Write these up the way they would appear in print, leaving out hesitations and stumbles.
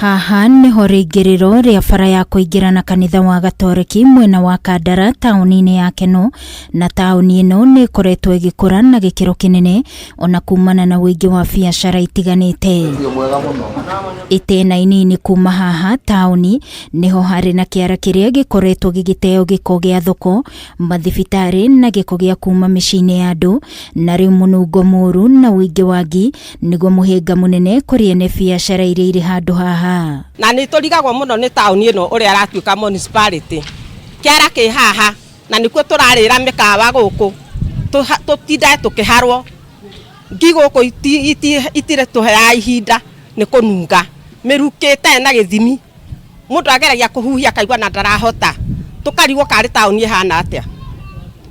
Haha nĩho rĩingĩrĩro rĩa bara ya kũingĩra na kanitha wa Gatoreki mwena wa Kandara taũni-inĩ ya Kenol, na taũni ĩno nĩ ĩkoretwo ĩgĩkũra na gĩkĩro kĩnene ona kumana na ũingĩ wa biacara itiganĩte. Itĩna inini kuma haha taũni nĩho harĩ na kĩara kĩrĩa gĩkoretwo gĩgĩteo gĩko gĩa thoko, mathibitarĩ na gĩko gĩa kuma mĩciĩ-inĩ ya andũ, na rĩu mũnungo mũru na ũingĩ wa ngi nĩguo mũhĩnga mũnene kũrĩ ene biacara iria irĩ handũ haha. Na nĩ tũrigagwo mũno nĩ taũni ĩno ũrĩa ĩratuĩka municipality. Kĩara kĩ haha na nĩkuo tũrarĩra mĩkawa gũkũ, tũtindage tũkĩharwo. Ngi gũkũ itirĩ tũheaga ihinda nĩ kũnunga, mĩrukĩ ĩtarĩ na gĩthimi. Mũndũ ageragia kũhuhia akaigua na ndarahota, tũkarigwo karĩ taũni ĩhana atĩa.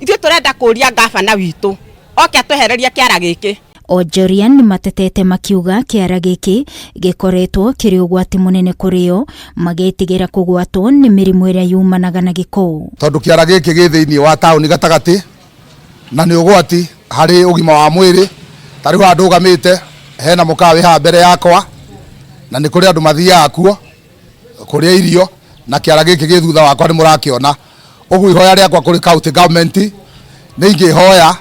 Ithuĩ tũrenda kũria ngabana witũ oke atwehererie kĩara gĩkĩ. Onjoria nĩ matetete makiuga kĩara gĩkĩ gĩkoretwo kĩrĩ ũgwati mũnene kũrĩ o, magetigĩra kũgwatwo nĩ mĩrimũ ĩrĩa yumanaga na gĩko. Tondũ kĩara gĩkĩ gĩ thĩinĩ wa taũni gatagatĩ na nĩ ũgwati harĩ ũgima wa mwĩrĩ, ta rĩu haha ndũgamĩte hena mũkawa wĩ haha mbere yakwa na nĩ kũrĩ andũ mathiaga kuo kũrĩa irio na kĩara gĩkĩ gĩ thutha wakwa nĩ mũrakĩona. Ũguo ihoya rĩakwa kũrĩ county government nĩ ingĩhoya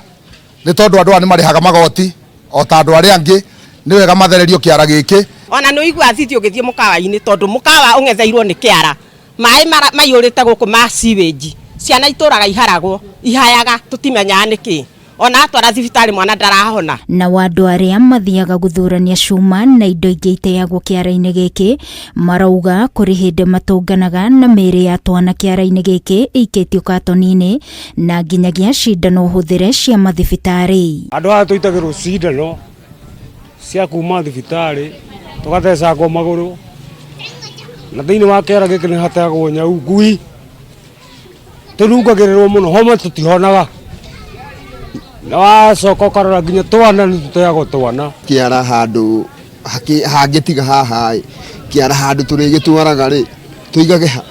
nĩ tondũ andũ aya nĩ marĩhaga magoti o ta andũ arĩa angĩ, nĩ wega mathererio kĩara gĩkĩ. Ona nĩ ũiguaga thithi ũgĩthiĩ mũkawa-inĩ tondũ mũkawa ũng'etheirwo nĩ kĩara, maĩ maiyũrĩte gũkũ ma sewage, ciana itũraga iharagwo, ihayaga tũtimenyaga nĩkĩ. Ona atwara thibitarĩ mwana ndarahona. Nao andũ arĩa mathiaga gũthurania cuma na indo ingĩ iteagwo kĩara-inĩ gĩkĩ marauga kũrĩ hĩndĩ matũnganaga na mĩĩrĩ ya twana kĩara-inĩ gĩkĩ ĩikĩtio katoni-inĩ na nginyagia cindano hũthĩre cia mathibitarĩ. Andũ aya tũitagĩrwo cindano cia kuma thibitarĩ tũgathecangwo magũrũ na thĩinĩ wa kĩara gĩkĩ nĩ hateagwo nyau ngui tũnungagĩrĩrwo mũno homa tũtihonaga na wacoka ũkarora nginya twana nĩ tũteagwo twana. Kĩara handũ hangĩtiga haha ĩ, kĩara handũ tũrĩgĩtwaraga rĩ, tũigage ha?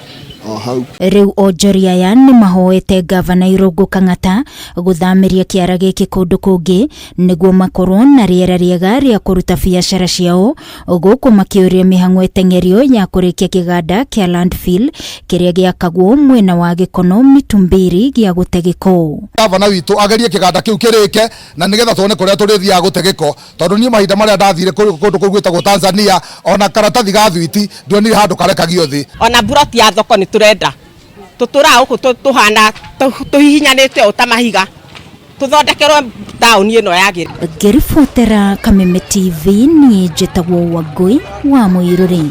O hau. Rĩu onjoria aya nĩ mahoete ngavana Irũngũ Kang'ata gũthamĩria kĩara gĩkĩ kũndũ kũngĩ nĩguo makorwo na rĩera rĩega rĩa kũruta biacara ciao, gũkũ makĩũria mĩhang'o ĩteng'erio ya kũrĩkia kĩganda kĩa landfill kĩrĩa gĩakagwo mwena wa Gĩkono Mitumbiri gĩa gũte gĩko. Gavana witũ agerie kĩganda kĩu kĩrĩke na nĩgetha tuone kũrĩa tũrĩthiaga gũte gĩko, tondũ niĩ mahinda marĩa ndathire kũndũ kũu gwĩtagwo Tanzania ona karatathi ga thwiti ndionire handũ karekagio thĩ. Ona mburoti ya thoko nĩ tũrenda, tũtũraga gũkũ tũhana tũhihinyanĩte ũũ ta mahiga, tũthondekerwo taũni ĩno yagĩrĩre. Ngĩribotera Kameme TV niĩ njĩtagwo Wangũi wa Mũirũrĩ.